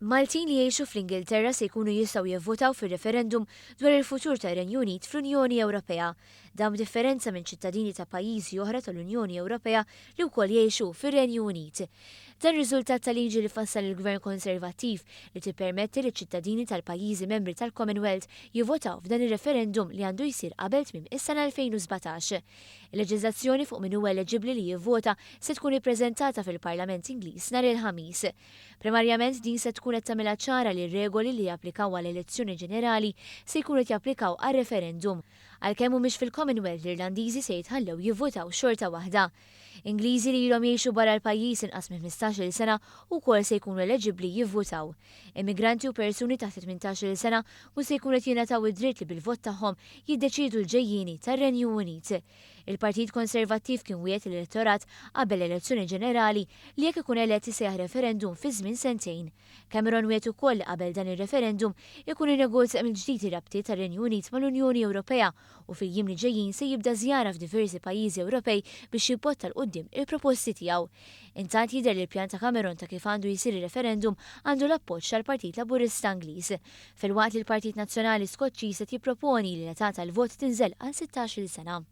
Maltin li jgħixu fl-Ingilterra se jkunu jistgħu jivvotaw fir-referendum dwar il-futur tar-Renju Unit fl-Unjoni Ewropea. Dan b'differenza minn ċittadini ta' pajjiżi oħra tal-Unjoni Ewropea li wkoll jgħixu fir-Renju Unit. Dan riżultat ta' liġi li fassal il-Gvern Konservattiv li tippermetti li ċittadini tal-pajjiżi membri tal-Commonwealth jivvotaw f'dan ir-referendum li għandu jsir qabel tmiem is-sena 2017. Il-leġiżlazzjoni fuq min huwa eleġibbli li jivvota se tkun ippreżentata fil-Parlament Ingliż nhar il-Ħamis. Primarjament din se tkun qed tagħmilha ċara li r-regoli li japplikaw għal elezzjoni ġenerali se jkunu qed japplikaw għal referendum. Għalkemm mhumiex fil-Commonwealth, l-Irlandiżi se jitħallew jivvotaw xorta waħda. Ingliżi li ilhom jgħixu barra l-pajjiż inqas minn 15-il sena wkoll se jkunu eleġibbli jivvotaw. Immigranti u persuni taħt 18-il sena mhux se jkunu qed jingħataw id-dritt li bil-vot tagħhom jiddeċiedu l-ġejjieni tar-Renju Unit. Il-Partit Konservattiv kien wiegħed l-elettorat qabel l-elezzjoni ġenerali li jekk ikun elett isejjaħ referendum fi żmien sentejn. Cameron wiegħed ukoll li qabel dan ir-referendum ikun innegozja mill-ġdid ir-rabtiet tar-Renju Unit mal-Unjoni Ewropea u fil-jiem li ġejjin se jibda żjara f'diversi pajjiżi Ewropej biex jibbotta 'l quddiem il-proposti tiegħu. Intant jidher li l-pjan ta' Cameron ta' kif għandu jsir ir-referendum għandu l-appoġġ tal-Partit Laburista Ingliż, filwaqt li l-Partit Nazzjonali Skoċċiż qed jipproponi li l-età tal-vot tinżel għal 16-il sena.